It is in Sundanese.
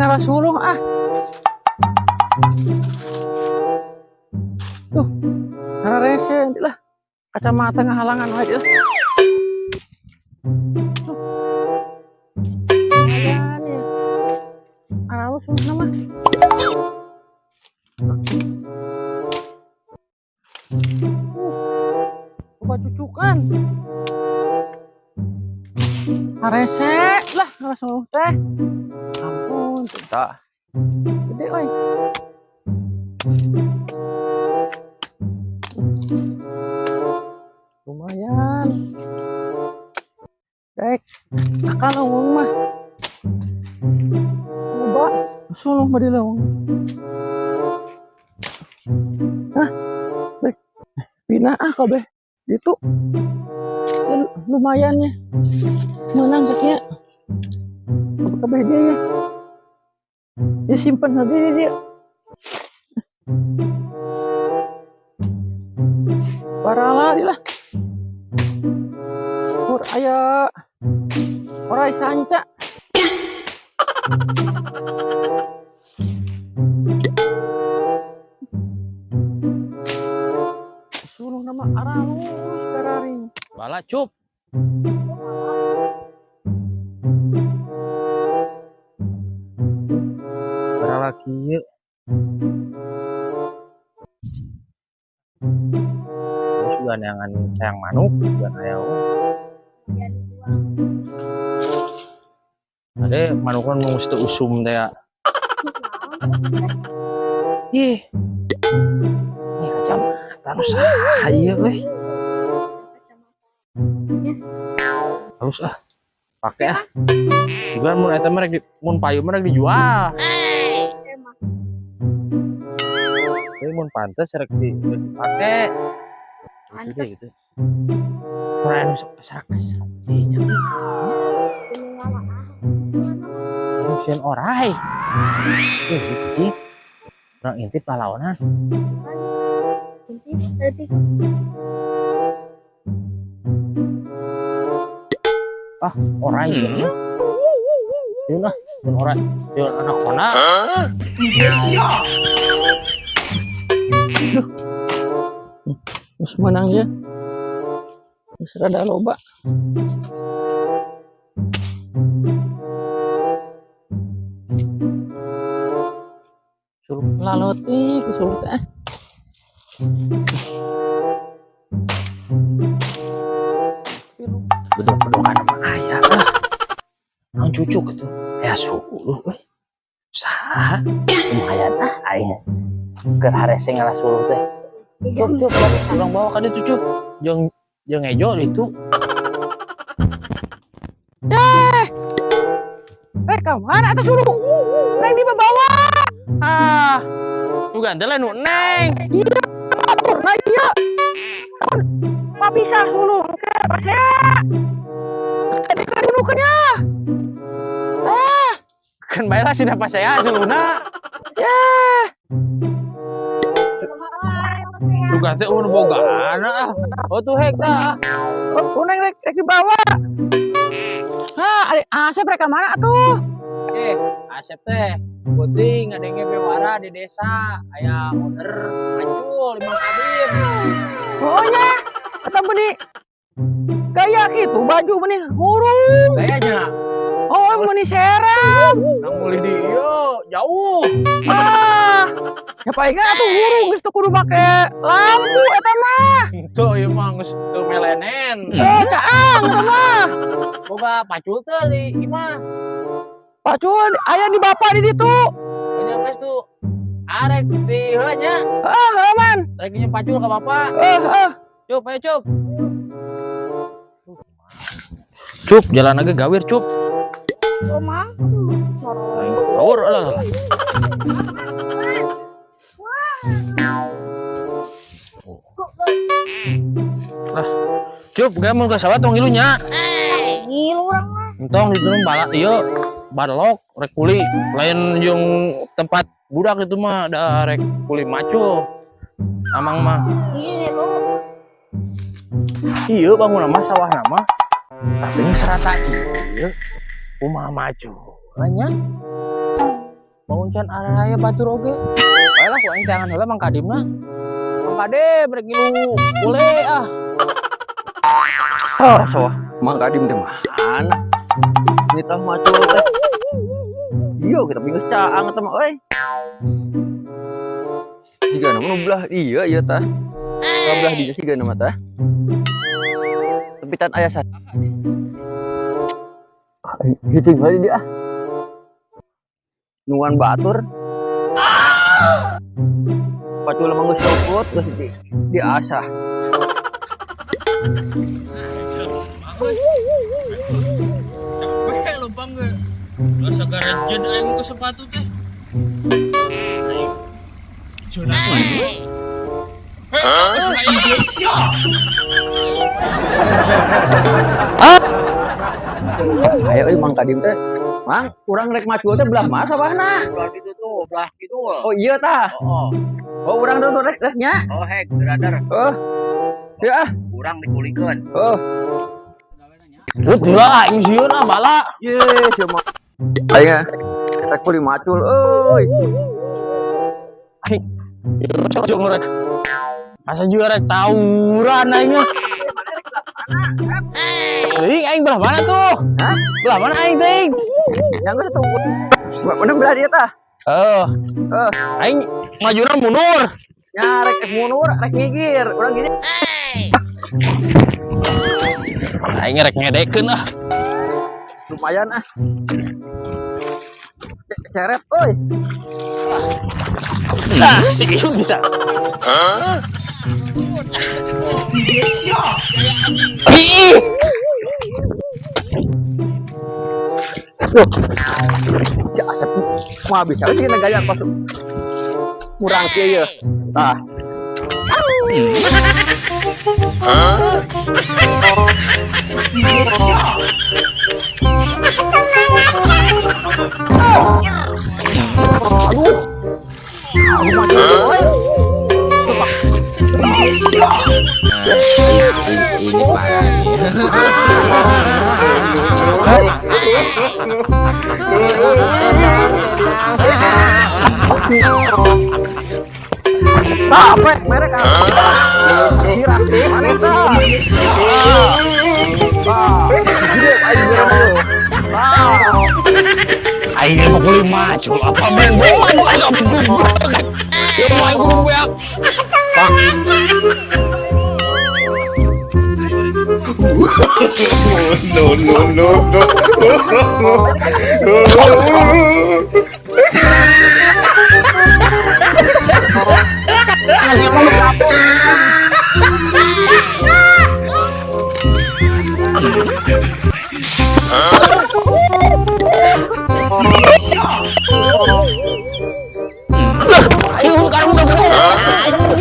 Ngala suluh ah. Tuh, hararese lah. Kacamata ngahalangan wae lah. Tuh. Lumayan ya. Aralus suluhna mah. Coba cucukan. Harese lah ngala suluh teh. Ampun, tuh tak. Gede oi. Lumayan. Rek, akal ngomong mah. Coba suluh mah di leuweung. Hah? Bek. Pindah ah kabeh. Itu. Ya, lumayan ya. Menang sakieu. Kabeh dia ya. Dia simpen aja dia. Parala dia lah. Pur aya orai sanca. Suluh nama aralus kararing. Bala cup. Barala kieu. Terus juga neangan sayang manuk, juga aya. Ade manukna nu geus teu usum teh ya. Ih. Ini kacamata nu saha ieu euy? Halus ah. Pake ah. Juga mun eta mah rek di, mun payu mah rek dijual. Tapi mun pantes rek di, rek dipake. Gitu deh gitu. Mun aya nu sok keserak-keserak dinya teh. Sieun orai. Cicing. Urang intip lalaonan. Ah, orai ieu. Sieun ah, sieun orai. Sieun anak kona. Terus menang ya. Terus rada loba. Suluh lalotik, suluh teh. Bedok-bedokan sama aya lah. Nang cucuk gitu. Aya suluh euy. Saha? Lumayan ah aing. Keur harese ngalah suluh teh. Cup cup urang bawa ka ditu cup. Jeung jeung ejo ditu. Deh. Rek ka mana eta suluh? Neng dibawa. Ah. Juga teh lain nu neng. Iya, nah iya. Papisah suluh ke pasea. Tadi kan dibukannya. Ah, Kan bae lah sina pasea suluhna. Ya. Sugan teh eueuh bogaan ah. Oh tuh hek tah. Oh, neng rek rek dibawa. Hah, ari Asep rek ka mana atuh? Asep teh penting ngadenge bewara di desa aya order macul 5 kabin. Oh nya, eta beuni gaya kitu baju beuni hurung. Gayanya. Oh, beuni serem. Nang mulih di ieu jauh. Ah. Ya palingan atuh hurung geus teu kudu make lampu eta mah. Henteu ieu mah geus teu melenen. Oh, caang eta mah. Boga pacul teh di imah. Pacul aya di bapak di ditu. Nya geus tuh. Arek di heula nya. Heeh, heeh man. Rek nya pacul ka bapak. Heeh, heeh. Cup, ayo cup. Cup, jalan lagi gawir cup. Kumaha? Gawir lah. Lah, cup, gak mau ke sawah tong ngilunya. Ngilu urang mah. Entong di turun bala, iya, barlok, rek kuli. Lain jeung tempat budak itu mah da rek kuli maco. Amang mah. Ngilu. Iya bangun mah sawah nama. Tapi ini serata ieu. Kumaha maju? Nanya. Bangun can araya batur oge. Bae lah ku aing teangan heula Mang Kadimna. Mang Kadim rek ngilu boleh ah. Oh, so Mang Kadim teh mana? Nitah macul teh. Iya, kita bingus caang eta mah euy. Siga nama nu belah iya ieu tah. Ka belah dieu siga nama tah. Tapi tan aya sa. Hicing heula di dia ah. Nungguan batur. Pacul mah geus copot geus di diasah. Capek lempang ge. Udah sagarejeun aing ke sepatu teh. Jeun aku. Hei, Ayo euy Mang Kadim teh. Mang, urang rek macul teh belah mana sawahna? Belah itu tuh, belah kidul. Oh iya tah. Oh, Oh urang tuh rek rek nya. oh, hek, brother. Oh. Ya ah. Urang dikulikeun. Oh. Udah aing sieun ah bala. Ye, sia mah. Aing rek kuli macul euy. Aing cocok rek. Asa juga rek tawuran aing mah. Aing aing belah mana tuh? Hah? Belah mana aing teh? Yang geus tuh. Mana belah dia tah? Eh, Eh, aing majuna mundur. nya rek mundur, rek ngigir. Urang gini. Aing rek ngedekeun ah. Lumayan ah. Ceret euy. Nah, si Iun bisa. Ih! Duh. Si Asep mah bisa we cenah gaya kos murang kieu ye. Tah. Aduh. Aduh, macul euy. Ini parah nih. Tah, apa merek ah. Sirah, mana tah? Tah. Gede aing geura mah. Tah. Aing mah kuli macul apa ben bom asa goblok. Ya mah aing kudu beak. No, no, no, no. Aing udah udah.